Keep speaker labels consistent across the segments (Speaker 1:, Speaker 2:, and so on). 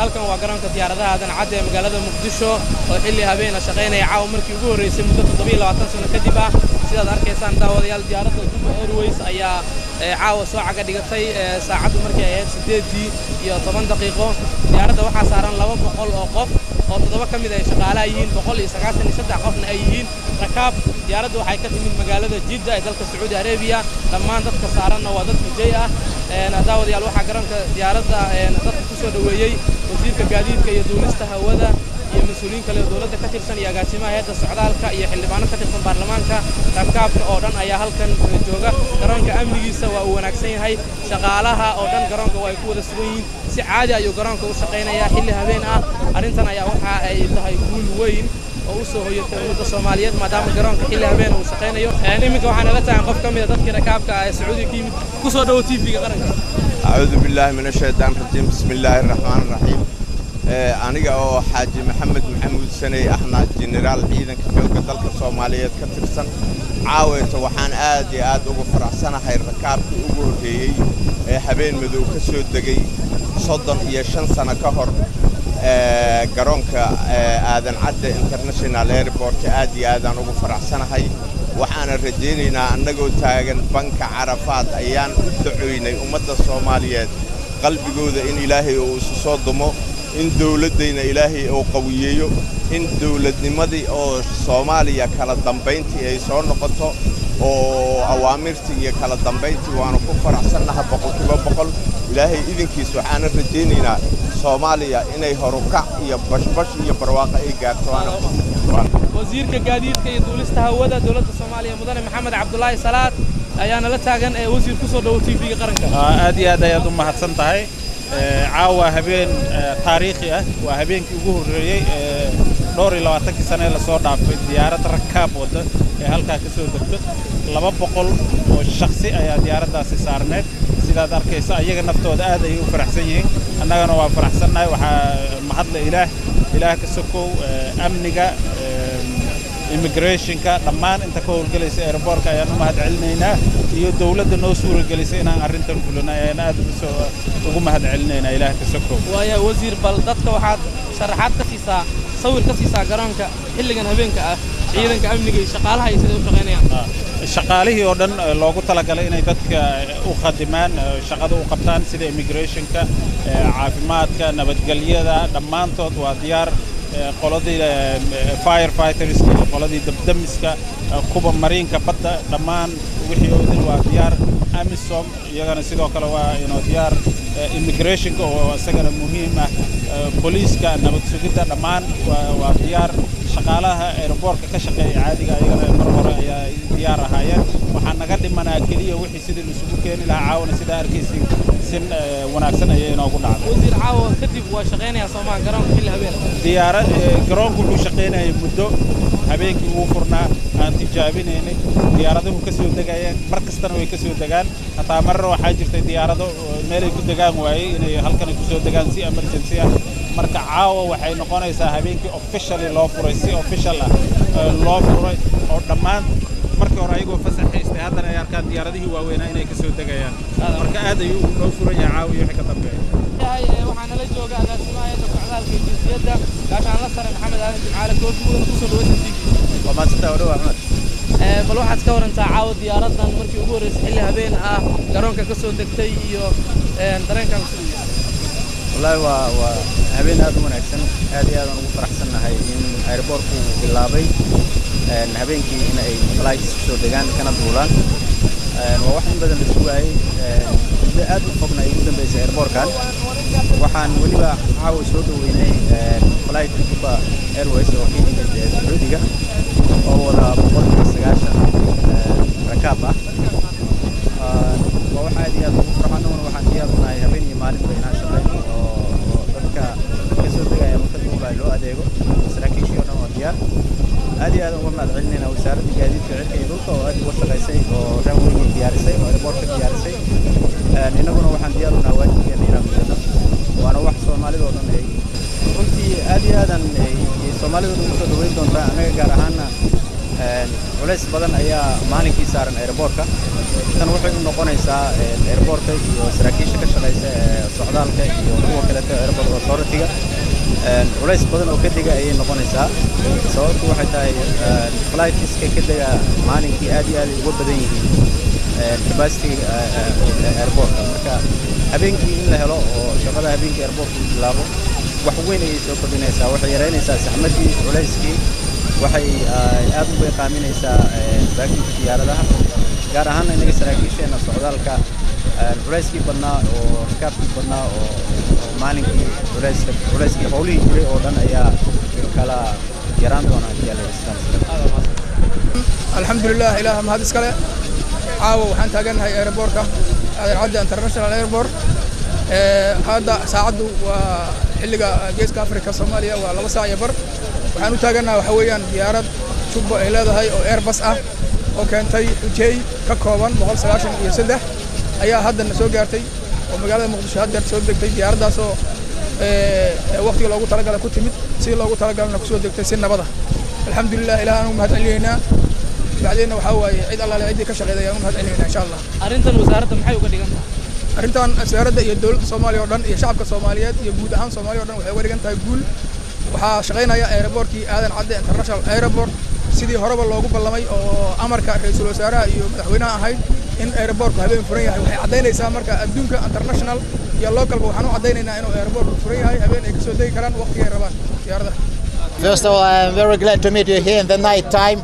Speaker 1: Halkan waa garoonka diyaaradaha Aadan Cadde ee magaalada Muqdisho oo xilli habeena shaqaynaya caawa markii ugu horreysay muddo 27 sano kadib ah. Sidaad arkaysaan, daawadayaal, diyaaradda Jubba Airways ayaa caawa soo caga dhigatay saacaddu markii ay ahayd 8:10. Diyaaradda waxaa saaran 200 oo qof oo 7 ka mid ay shaqaalaha yihiin, 193 qofna ay yihiin rakaab. Diyaaraddu waxay ka timid magaalada Jidda ee dalka Sacuudi Arabiya. Dhammaan dadka saaranna waa dad xujay ah. Daawadayaal, waxaa garoonka diyaaradda dadka ku soo dhoweeyey wasiirka gaadiidka iyo duulista hawada iyo mas-uuliyiin kale oo dowladda ka tirsan iyo agaasimaha hay'adda socdaalka iyo xildhibaano ka tirsan baarlamaanka. Rakaabka oo dhan ayaa halkan jooga. Garoonka amnigiisa waa uu wanaagsan yahay. Shaqaalaha oo dhan garoonka waa ay ku wada sugan yihiin. Si caadi ayuu garoonka u shaqaynayaa xilli habeen ah. Arrintan ayaa waxa ay tahay guul weyn oo u soo hoyatay ummadda Soomaaliyeed, maadaama garoonka xilli habeen uu shaqaynayo. Iminka waxaa nala tahay qof ka mid a dadkii rakaabka ah ee Sacuudiga ka yimid. Ku soo dhowo TV-ga qaranka.
Speaker 2: أعوذ بالله من الشيطان الرجيم، بسم الله الرحمن الرحيم. Aniga oo Xaaji Maxamed Maxamuud Saney ahna jeneraal ciidanka xoogga dalka Soomaaliyeed ka tirsan, caaweeto waxaan aad iyo aad ugu faraxsanahay rakaabkii ugu horreeyey ee habeen madow ka soo degay 35 sano ka hor garoonka Aadan Cadde International Airport. Aad iyo aadaan ugu faraxsanahay. Waxaana rajaynaynaa, annagoo taagan banka Carafaad ayaan u dacoynay ummadda Soomaaliyeed qalbigooda in Ilaahay uu isu soo dumo, in dawladdayna Ilaahay uu qawiyeeyo, in dawladnimadii oo Soomaaliya kala dambayntii ay soo noqoto oo awaamirtii iyo kala dambayntii. Waanu ku faraxsannaha 100%. Ilaahay idinkiis waxaana rajaynaynaa Soomaaliya inay horukac iyo bashbash iyo barwaaqo ay gaarto.
Speaker 1: Wasiirka gaadiidka iyo duulista hawada dowladda Soomaaliya, mudane Maxamed Cabdulaahi Salaad, ayaa nala taagan. Ee wasiir, ku soo dhowo TV-ga qaranka.
Speaker 3: Aad iyo aad ayaad u mahadsan tahay. Caawa habeen taariikhi ah. Waa habeenkii ugu horreeyey ee dhowr iyo labaatankii sane ee lasoo dhaafay diyaarad rakaab wadda ee halkaa ka soo degto. 200 oo shaksi ayaa diyaaraddaasi saarneed. Sidaad arkayso, ayaga naftooda aad ayay u faraxsan yihiin, annagana waa faraxsannahay. Waxaa mahadle Ilaah. Ilaah ka sokow, amniga, immigrationka, dhammaan inta ka howlgelaysa airportka ayaan u mahad celinaynaa, iyo dowladda noo suuragelisay inaan arrintan fulino ayaan aad ugu soo ugu mahad celinaynaa, Ilaah ka sokow.
Speaker 1: Waaya wasiir, bal dadka waxaad sharaxaad ka siisaa, sawir ka siisaa garoonka xilligan habeenka ah, ciidanka amniga iyo shaqaalaha iyo siday u shaqaynayaan.
Speaker 3: Shaqaalihii oo dhan loogu talagalay inay dadka u khadimaan, shaqada u qabtaan, sida immigrationka, caafimaadka, nabadgelyada, dhammaantood waa diyaar. Qoladii fire fighterska iyo qoladii dabdamiska, kuwa mariinka badda, dhammaan wixii oo dhan waa diyaar. AMISOM iyagana sidoo kale waa inoo diyaar. Immigrationka oo isagana muhiim ah, booliiska, nabad sugidda, dhammaan waa diyaar. Shaqaalaha airportka ka shaqeeya caadiga ayagana mar hore ayaa diyaar ahaayeen. Waxaa naga dhimanaa keliya wixii sidii laisugu keeni lahaa. Caawana sidaa arkaysi si wanaagsan ayay inoogu dhacday.
Speaker 1: Wasiir, caawa kadib waa shaqaynayaa soomaa garoonka xilli habeen?
Speaker 3: Diyaara garoonku wuxuu shaqaynayay muddo habeenkii ugu furnaa aan tijaabinaynay. Diyaaraduhu ka soo degayeen, mar kastana way ka soo degaan. Hataa marna waxaa jirtay diyaarado meelay ku degaan waayey inay halkan ay ku soo degaan si emergency ah. Marka caawa waxay noqonaysaa habeenkii officially loo furay, si official ah loo furay, oo dhammaan markii hore ayagoo fasax haystay haddana ay arkaan diyaaradihii waaweynaa inay ka soo degayaan. Marka aad ayuu noo furan yahay caawa iyo wixii ka dambeeya.
Speaker 1: Waxaa nala jooga agaasimaha hay'adda socdaalka iyo jinsiyadda, gaashaanla sare Maxamed Aadan Jimcaale Koofi. Mudan, kusoo dhaweysa TV.
Speaker 4: Waa mahadsantahay, wadhow Axmed.
Speaker 1: Bal waxaad ka warantaa caawa diyaaraddan markii ugu horreysay xilli habeen ah garoonka ka soo degtay iyo dareenkaagu siduu yahay.
Speaker 4: Wallaahi waa habeen aad u wanaagsan. Aad iyo aadaan ugu faraxsannahay in airportku uu bilaabay habeenkii in ay flights kusoo degaan kana duulaan. Waa wax in badan la sugaayay, muddo aad u fogna ay ugu dambeysay airportkan. Waxaan weliba caawa soo dhaweynay flight Jubba Airways oo ka yimid Sacuudiga oo wada 190 rakaab ah. Waa wax aad iyo aad ugu farxo. Annaguna waxaan diyaar u nahay habeen iyo maalinba inaan shaqeyno oo dadka ka soo degaya ama ka duulaya loo adeego. Saraakiishii oo dhan waa diyaar. Aad iyo aad uga mahad celinayna Wasaaradda Gaadiidka Cirka iyo Dhulka oo aad uga shaqaysay oo runwaygii diyaarisay oo airportka diyaarisay. Innaguna waxaan diyaar u nahay waajibkeena inaan gudano. Waana wax Soomaalida oo dhan ay runtii aad iyo aadan ay Soomaalida ugu soo dhaweyn doontaa. Annaga gaar ahaana Culays badan ayaa maalinkii saaran airportka. Tan waxay u noqonaysaa airportka iyo saraakiisha ka shaqeysa ee socdaalka iyo kuwa kaleeto airport authority-ga culays badan oo ka dega ayay noqonaysaa. Sababtu waxay tahay flightska ka dega maalinkii aad iyo aad ay uga badan yihiin capacity airportka. Marka habeenkii in la helo oo shaqada habeenkii airportka uu bilaabo wax weyn ayay soo kordhinaysaa. Waxay yaraynaysaa saxmadii, culayskii, waxay aad u bayqaaminaysaa baakinka diyaaradaha, gaar ahaana innaga saraakiisheena socdaalka culayskii badnaa oo rakaabkii badnaa oo maalinkii culayska culayskii howlihii jiray oo dhan ayaa kala yaraan doona haddii Alla yidhaahdo.
Speaker 5: Alxamdulilah, Ilaah mahad iskale. Caawa waxaan taagannahay airportka Aadan Cadde International Airport. Hadda saacaddu waa xilliga Geeska Afrika Soomaaliya waa 2:15. Waxaan u taagannahay waxa weeyaan diyaarad Jubba ay leedahay oo Airbus ah oo keentay xujey ka kooban 193 ayaa haddana soo gaartay oo magaalada Muqdisho haddeer soo degtay. Diyaaraddaasoo waqtiga loogu talagalay ku timid, sidii loogu talagalana kusoo degtay si nabada. Alxamdulilah, Ilaah aan ugu mahad celinaynaa. Bacdeenna waxaa waaye cid allaale ciddii ka shaqeyday ayaan ugu mahad celinaynaa, insha Allah.
Speaker 1: Arrintan wasaaradda maxay uga dhigan tahay?
Speaker 5: Arrintan wasaaradda iyo dowladda Soomaaliya oo dhan iyo shacabka Soomaaliyeed iyo guud ahaan Soomaaliya o dhan waxay uga dhigan tahay guul. Waxaa shaqaynaya airportkii Aadan Cadde International Airport sidii horeba loogu ballamay oo amarka ra-iisul wasaaraha iyo madaxweynaha ahayd in airportku habeen furan yahay. Waxay caddaynaysaa marka adduunka international iyo localba waxaan u caddaynaynaa inuu airportku furan yahay, habeen ay kasoo degi karaan waqtigay rabaan diyaaradaha.
Speaker 6: First of all, I'm very glad to meet you here in the night time.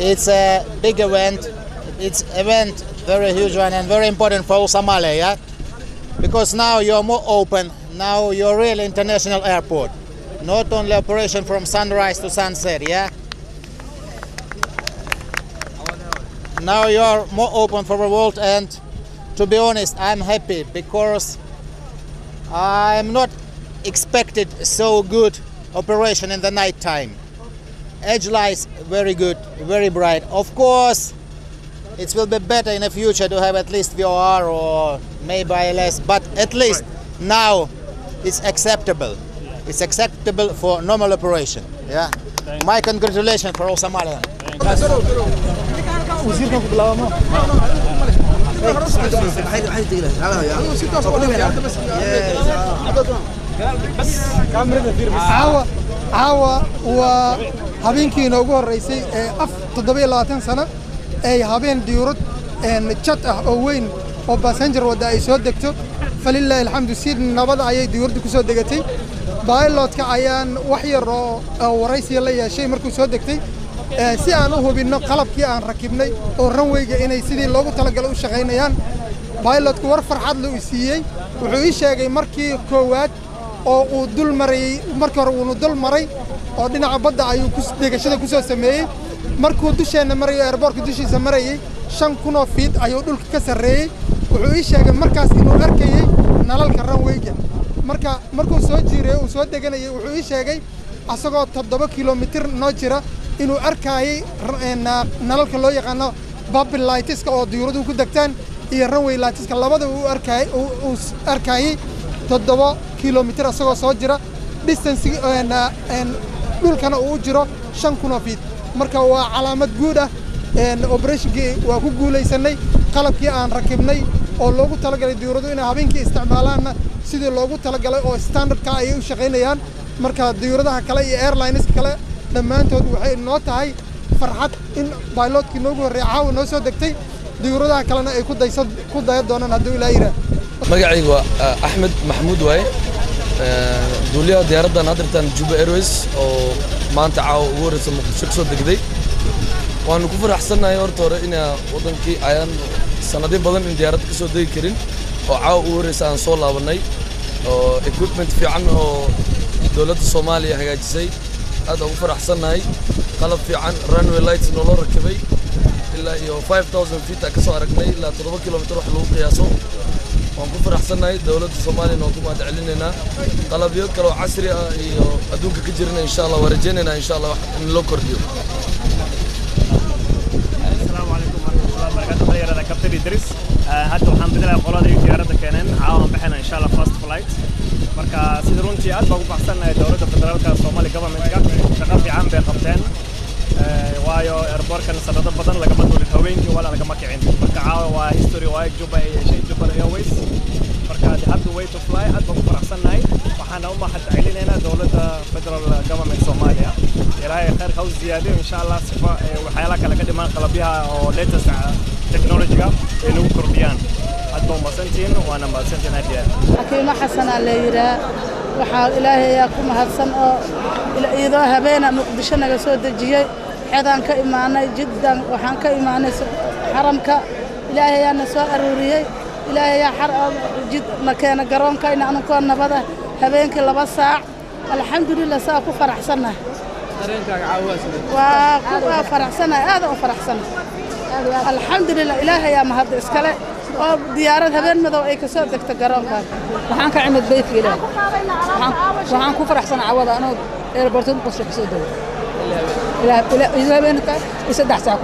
Speaker 6: It's a big event. It's event very huge one and very important for all Somalia, yeah? Because now you're more open. Now you're real international airport. Not only operation from sunrise to sunset, yeah? Now you're more open for the world, and to be honest, I'm happy because I'm not expected so good operation in the night time. Edge lights very good, very bright. Of course, it will be better in the future to have at least VOR or maybe ILS, but at least now it's acceptable. It's acceptable for normal operation. Yeah. My congratulations for all Somalians.
Speaker 7: Wasiirkan ku bilaabamo.
Speaker 5: Si toos u diyaaradda bas.
Speaker 7: Caawa, caawa waa habeenkii inoogu horreysay ee af 27 sano ay habeen diyuurad jet ah oo weyn oo passenger wadda ay soo degto. Falilaahi alxamdu, si nabada ayay diyuuradda ku soo degatay. Pilotka ayaan wax yar oo waraysiya la yeeshay markuu soo degtay si aan u hubinno qalabkii aan rakibnay oo runwayga inay sidii loogu talagalay u shaqaynayaan. Pilotku war farxad la u siiyey. Wuxuu ii sheegay markii koowaad oo uu dul marayey, markii hore wuunu dul maray oo dhinaca badda ayuu degashada ku soo sameeyey. Markuu dusheenna marayo, airportka dushiisa marayey, 5000 feet ayuu dhulka ka sarreeyey. Wuxuu ii sheegay markaas inuu arkayey nalalka runwayga. Marka markuu soo jiiray uu soo deganayay, wuxuu ii sheegay asagoo 7 kilomitir noo jira inuu arkaayey nalalka loo yaqaano PAPI lightska oo diyuuraduhu ku degtaan iyo runway lightska labadaba uu arkaayey, uu arkaayey 7 kilomitir asagoo soo jira distance, dhulkana uu u jiro 5000 feet. Marka waa calaamad guud ah. Operationkii waa ku guulaysanay. Qalabkii aan rakibnay oo loogu talagalay diyuuradu inay habeenkii isticmaalaanna sidii loogu talagalay oo standardka ayay u shaqaynayaan. Marka diyuuradaha kale iyo airlines kale dhammaantood waxay noo tahay farxad in pilotkii noogu horreeyay caawa noo soo degtay, diyuuradaha kalena ay ku dayso ku daya doonaan hadduu Ilaa yidhaah.
Speaker 8: Magacaygu waa Axmed Maxamuud waaye, duuliyaha diyaaraddan haddirtan Juba Airways oo maanta caawa ugu horreysa Muqdisho ka soo degday. Waanu ku faraxsannahay horta hore inaa waddankii ayaan sanadyo badan in diyaaradda ka soo degi karin oo caawa ugu horreysa aan soo laabannay oo equipment fiican oo dowladda Soomaaliya hagaajisay. Aad ugu faraxsannahay qalab fiican, runway lights nooloo rakibay ilaa iyo 5000 feet aan ka soo aragnay, ilaa 7 kilomitir wax lagu qiyaaso. Waan ku faraxsannahay, dowladda Soomaaliyana waan ku mahad celinaynaa. Qalabyo kale oo casri ah iyo adduunka ka jirana, insha Allah, waan rajaynaynaa, insha Allah, in loo kordhiyo.
Speaker 9: Asalaamu calaykum waraxmatullahi wabarakatu. Waxaa yaradaa Captain Idris. Hadda waxaan bedelayaa qolada iyo diyaaradda keeneen. Caawa aan baxayna, insha Allah, first flight. Marka sida runtii aad baan ugu faraxsannahay dowladda federaalka Somali governmentka, shaqo fiican bay qabteen. Waayo airportkan sanado badan lagama duulin haweenkii wala lagama kicin. Marka caawa waa history waaye Juba ay yeeshay Juba Airways. Marka the happy way to fly, aad baan ku faraxsannahay. Waxaana u mahad celinaynaa dowladda federal government Soomaaliya. Ilaahay khayrka ha u ziyaadiyo insha Allah, sifa waxyaalaha kale ka dhimaan qalabyaha oo latest technology-ga ay nagu kordhiyaan. Aad baa umahadsantihiin, waana mahadsantihiin aad iyo aad.
Speaker 10: Xakiimo Xasanaa la yidhaah. Waxaa Ilaahay ayaa ku mahadsan oo iyadoo habeena Muqdisho naga soo dejiyey. Xedaan ka imaanay Jiddan, waxaan ka imaanay xaramka. Ilaahay ayaa na soo aruuriyey. Ilaahay ayaa jid na keena garoonka in anunkoo nabada habeenkii 2 saac. Alxamdulilah, saa ku faraxsannahay.
Speaker 1: Dareenkaaga caawa waa sidee?
Speaker 10: Waa faraxsanahay, aada u faraxsanahay. Alxamdulilah, Ilaahay ayaa mahadda iskale oo diyaarad habeen madow ay ka soo degto garoonkan.
Speaker 11: Waxaan ka cimid beydka Ilaah. Waxaan ku faraxsanaa cawada anoo airportka Muqdisho ka soo dego. Ilaa habeen tahay 3 saac.